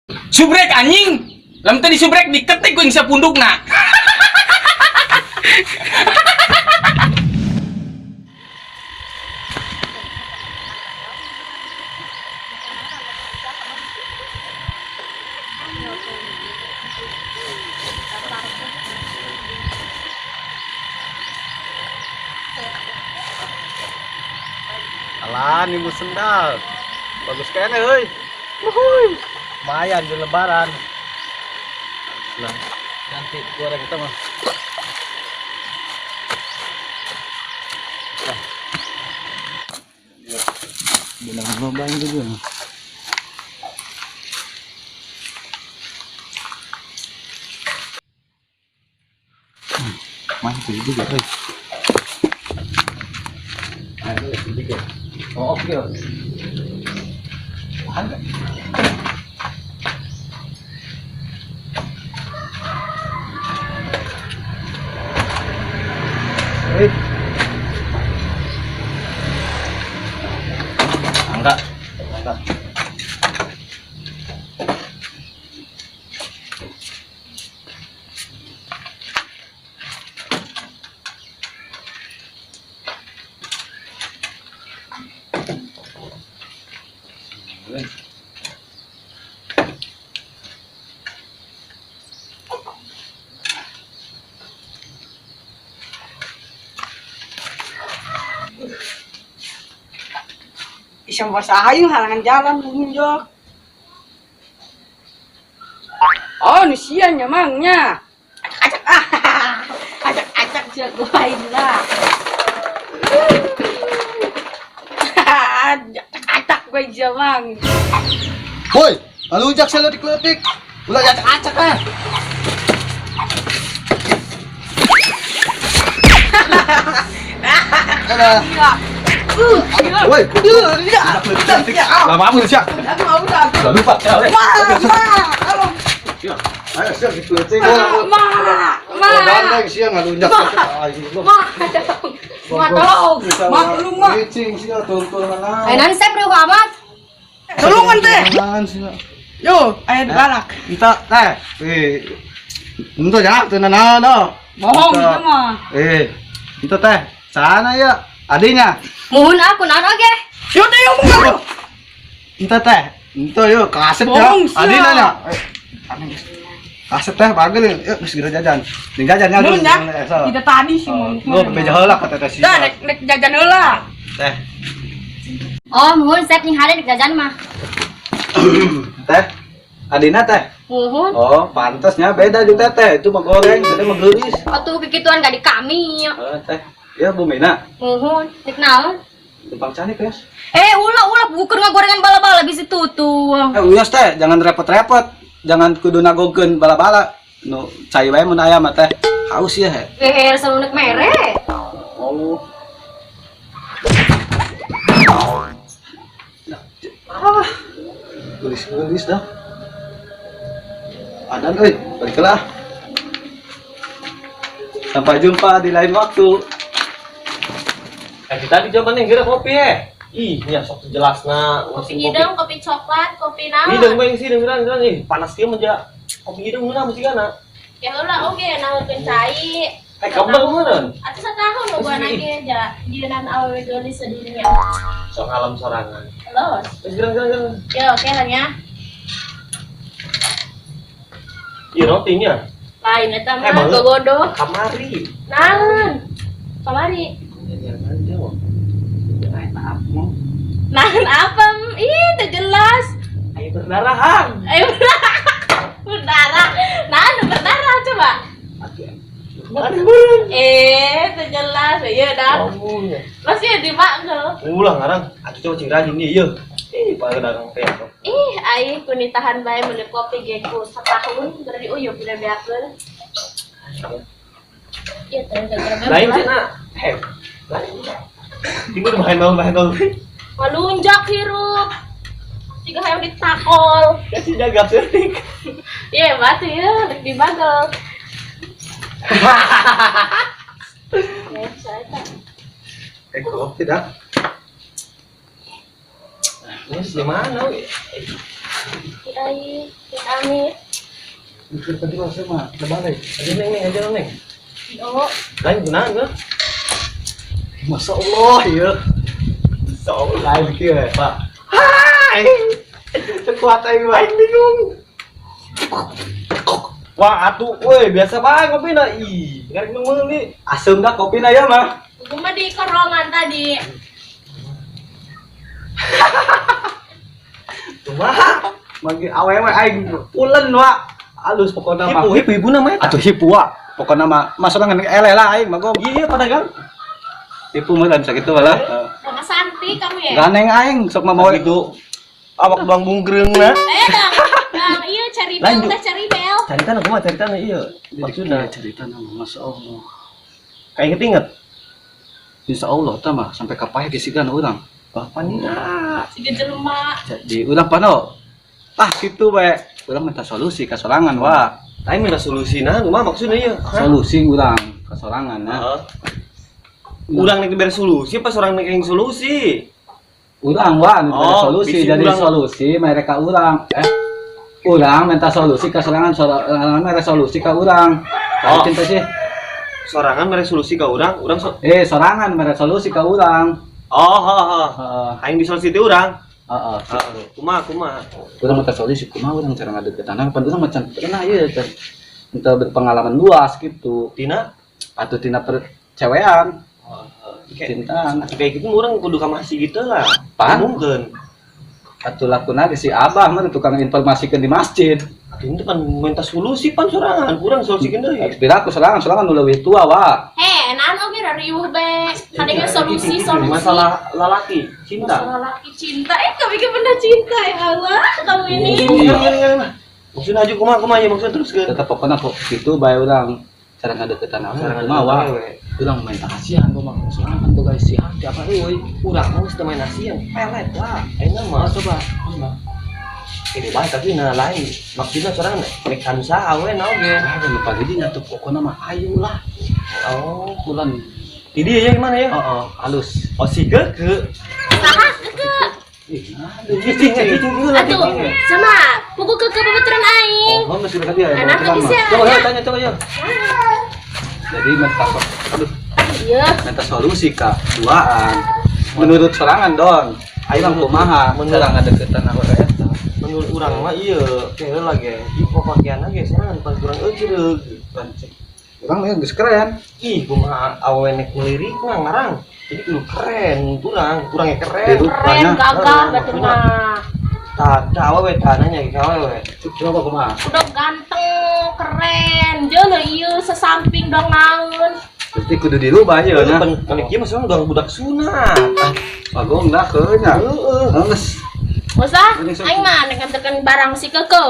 Subrek anjing. Lamun teu disubrek diketik ku ing sapundukna. Alah, nimu sendal. Bagus kayaknya, euy. Wuhui. Lumayan di lebaran. Lah, ganti goreng itu mah. Nah. Bilang loba itu juga. Mantul juga, euy. Ayo, juga. Oh, oke. Ada. Eh. Enggak. Enggak. Isang basahayu halangan jalan menunjuk. Oh, nu sia nya mang nya. Acak-acak ah. Acak-acak sia gua lah. Acak-acak gua sia mang. Woi, alujak sia leutik-leutik. Ulah acak-acak ah. Alah. Woi, lama amat sih. Udah lupa. Ayo siap dikelutik. Ma, ma. Gandeng sia ngalunjak. Ma, ma tolong. Ma tolong ma. Licing sia tuntungan. Ayo nanti saya perlu amat. Tulungan teh. Yo, ayo dibalak. Entah teh. Eh. Entah jangan tuh nana. Bohong itu mah. Eh, entah teh. Sana ya. Adiknya. Mohon aku naon oge. Yo teh yo buka. Entah teh. Entah yo kaset ya. Adi nanya. Kaset teh bagel yuk geus geura jajan. Ning jajan nya. Tidak tadi sih mau. Lu bebeja heula ka teteh sih. Dah nek jajan heula. Teh. Oh, mohon sep ning hade nek jajan mah. Teh. Adina teh. Mohon. Oh, pantasnya beda jeung teteh. Itu mah goreng, teteh mah geulis. Atuh kikituan gak di kami. Heeh, teh. Ya Bu Mina. Mohon, nek naon? Tumpang cani, Guys. Eh, ulah bukur ngagorengan bala-bala bisa tutup. Eh, uyos teh, jangan repot-repot. Jangan kudu nagogeun bala-bala. Nu cai wae mun aya mah teh. Haus ya, he. Eh, selalu nek mere. Oh. Ah. Gelis-gelis dah. Adan euy, balik lah. Sampai jumpa di lain waktu. Eh, tadi coba nih geura kopi eh. Ih, nya sok jelasna kopi hidung, kopi coklat, kopi naon. Hidung bae sih dengeran dengeran ih, panas kieu mah ja. Kopi hidung meunang mesti kana. Ya heula oge nawarkeun cai. Eh, kembang meureun. Atuh satahun loba nage ja jieunan awewe geulis sadunia. Sok alam sorangan. Los. Geus gerang gerang gerang. Ya oke lah nya. Ieu rotinya. Lain eta mah gogodo. Kamari. Naon? Kamari. Nahan apa? Ih, tak jelas. Ayo berdarahan. Ayo berdarah. Nahan berdarah coba. Eh, tak jelas. Iya dah. Masih di makna. Ulah ngarang. Atuh coba cing rajin nih, ieu. Ih, paling dagang teh. Ih, ai kunitahan bae meuli kopi ge ku satahun berarti uyup udah beakeun. Iya, teh. Lain cenah. Heh. Lain. Tiba bahan nol. Malunjak hirup. Tiga hayang ditakol. Kasih jaga seutik. Iya, batu ya, rek dibagel. Ya, saya tak. Eh, kopi dah. Ini di mana? Di aing, di amit. Mikir tadi mah sama, balik. Aja neng neng aja neng. Oh, Lain gunaan gua. Masya Allah ya. Masya Allah lain kieu ya, Pak. Hai. Kuat aing mah. Aing bingung. Wah, atuh woi biasa bae kopi na. Ih, ngarek nu meuli. Asem dah kopi na ya mah. gua mah di korongan tadi. Kumaha? Magi awewe aing pulen wa. Alus pokona mah. Hipu, hipu ibu namanya. Atuh hipu wa. Pokona mah masalah ngan eleh lah aing mah gom. Iya, iya pedagang. Hipu mah lain sakitu lah. Sama Santi kamu ya? Ganeng aing sok mah mau Gitu. Awak doang bungkreung na. Eh, dang. Dang, iya cari bel, Lanjut. teh cari bel. Carita na kumaha carita na iya. Maksudna cerita nama Masya Allah. kayak inget-inget. Insya Allah tah mah sampai kapaya gesigan urang. Bapak nina. Siga jelema. Jadi urang pano. Ah kitu bae. Urang minta solusi ka sorangan wa. Lain minta solusi nah, kumaha maksudna iya. Solusi urang ka sorangan nah. Heeh. Urang nek dibere solusi apa sorang nek yang solusi? Urang wa anu Oh, solusi bisi jadi urang. solusi mereka urang. Urang minta solusi ka sorangan sorangan mere solusi ka urang. Oh. Oh. Cinta sih. Sorangan mere solusi ka urang, urang so Sorangan mere solusi ka urang. Oh, heeh, heeh. Heeh. Aing disolusi ti urang. Heeh. Heeh. Kumaha kumaha. Urang minta solusi kumaha urang cara ngadeukeutan pan urang macan pernah ieu teh. Minta berpengalaman luas gitu Tina atau tina percewean kayak cintaan kayak gitu urang kudu ka masih gitu lah. Pan? Mungkin. Atuh lakuna ge si abah mah tukang informasikeun di masjid. Atuh itu kan minta solusi pan sorangan, kurang solusi deui. Pira aku sorangan sorangan nu leuwih tua wa. Heh, naon oge riuh be. Kadangnya solusi solusi. Masalah lalaki, cinta. Masalah laki cinta. Eh, kau bikin benda cinta ya Allah kamu ini. Iya, iya, iya. Maksudnya aja kumaha kumaha ya maksudnya terus ke. Tetep pokoknya kok gitu bae urang cara ngadeukeutan awewe Cara kumaha wa. ngadeukeutan awewe. Urang main kasihan gua mah sorangan kan boga isi hati apa euy. Urang mah geus teu main nasi yang pelet lah. Ayeuna mah Coba. ini bae tapi nah lain. Maksudnya sorangan nek kansa awe na oge. Ah, lupa jadi nyatu pokoknya mah ayu lah. Oh, Bulan. di dia ya gimana ya? Oh, halus. Oh, si keke. Saha keke. Ih, nah, Cicing, cicing heula, Atuh, cicing. sama buku keke babaturan aing. Oh, masih dekat dia ya. Anak babaturan bisa. mah. Coba ya tanya coba ya. Jadi minta aduh, Iya. minta solusi kak duaan. Menurut sorangan don. Ayo bang kumaha Menurut- cara ngadeukeutan awewe eta. Menurut urang mah iya, kayak heula ge. Ieu pakaianna ge sorangan pan kurang eucereug. Urang mah geus keren. Ih, kumaha awewe nek ngelirik mah ngarang. Jadi kudu keren, kurang, kurangnya keren. Jadi- Keren Rupanya. gagah batur mah. Tah, tah awewe tah nanya ke awewe. Coba kumaha? Udah ganteng, keren. Jeung ieu sesamping dong naon. Berarti kudu dirubah ya nya. Pan pan ieu mah sorangan doang budak sunat. Bagong dah keun nya. Heeh. Geus. Usah, Ini sok. aing mah nek nganterkeun barang si keke.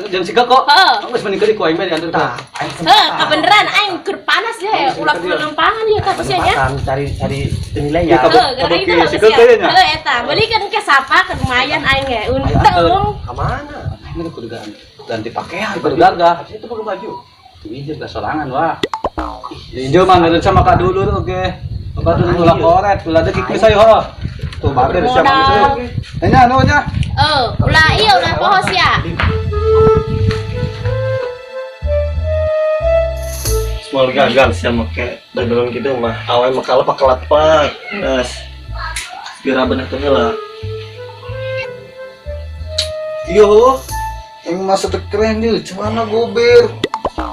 Jam siga kok. Heeh. Geus mending keun ku aing mah diantar Tah, tah. aing Heh, kebeneran aing keur panas ya, ulah lempangan ya ka sia nya. kesempatan cari cari penilaian. Iya, Heuh, gara Kabeki itu si sia. keke nya. Heuh eta, belikan ke sapa ke lumayan aing ge. Untung. Ka mana? Aing mah kudu ganti pakaian kudu gagah. Habis itu pakai baju. Tuh ieu geus sorangan wah. Ieu mah ngeun sama ka dulur oge. Bapak tuh ulah koret, ulah deuk kieu saya ho. Tuh bager siapa Modal. gitu. Nya anu nya. Oh, ulah iya ulah poho sia. Small gagal sih make dandanan gitu mah. Awe mah kalah pakelapak. Geus. Segera benah teh heula. Yo, yang masa teu keren dia, celana gober.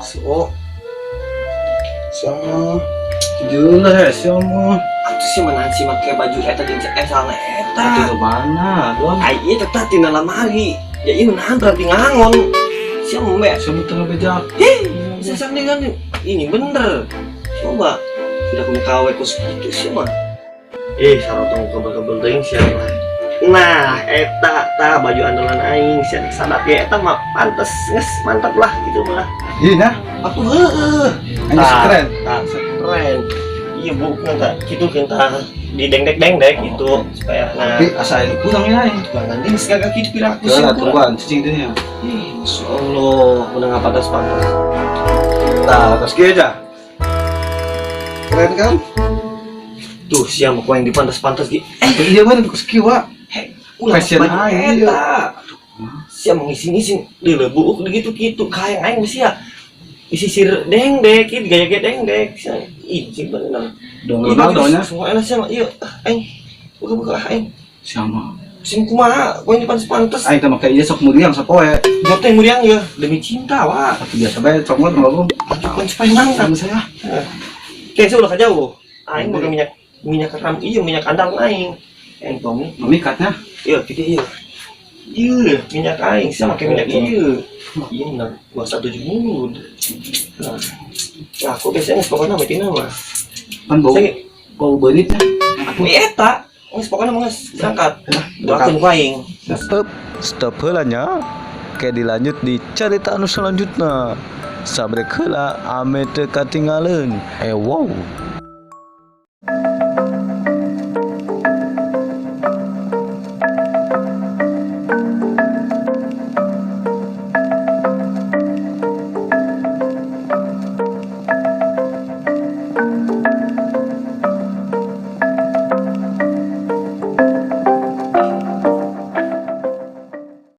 So, sama jelas sama. Atuh sih mana sih make baju eta jeung celana eta. Atuh mana, don? Ai ieu teteh tina lamari. Ya ieu nahan berarti ngangon. Sia embe. Sebut teu bejak. Hih, bisa sandingan ini bener. Coba tidak punya kawe kos gitu sih mah. Sarotong kebel-kebel teuing sia mah. Nah, eta tah baju andalan aing sia nek sadat ge eta mah pantes geus mantap lah gitu mah. Iya nah, Atuh heueuh. Ini keren. Tah, keren. Iya bu, tah kitu kan tah didengdek-dengdek gitu supaya nah. Tapi asa ini kurang ya aing. Jangan ini gagah kitu piraku sih Lah kurang. tungguan cicing teh nya. Ih, Masya Allah, udah nggak pantas-pantas. Tah, terus kieu aja. Keren kan? Tuh, siapa kau yang dipantas-pantas gitu? Atuh iya mah kus kieu wa. Ulah Fashion baju aing, iya. eta. Sia mengisi-ngisi deuleu buuk gitu-gitu kayak aing sia. Isisir dengdek, ieu gaya ge dengdek. Sia ih sing bener. Dong Ih, Ronaldo nya. Semua enak sia mah. Ieu ah, aing. Buka-buka ah, aing. Sama. Sing kumaha, poe ini pantes-pantes. Aing teh make ieu sok muriang sapoe. Jawab teh muriang ya, demi cinta wah. Atuh biasa bae congol mah Bung. Pan supaya mangkat. Sama saya. Kayak saya ulah jauh. Aing boga minyak minyak ram iya minyak andal aing. Aing Tommy. Memikatnya. Iya, gitu iya. Iya, minyak aing saya pakai minyak iya. Iya, nah, gua 170. Nah, nah, aku biasanya geus pokokna mah tina mah. Kan bau Saya bau beunitnya. ini eta, geus pokokna mah geus berangkat. Doakeun ku aing. Stop, stop heula nya. Kayak dilanjut di cerita anu selanjutnya. Sabrek heula ame teu katinggalin. Eh wow.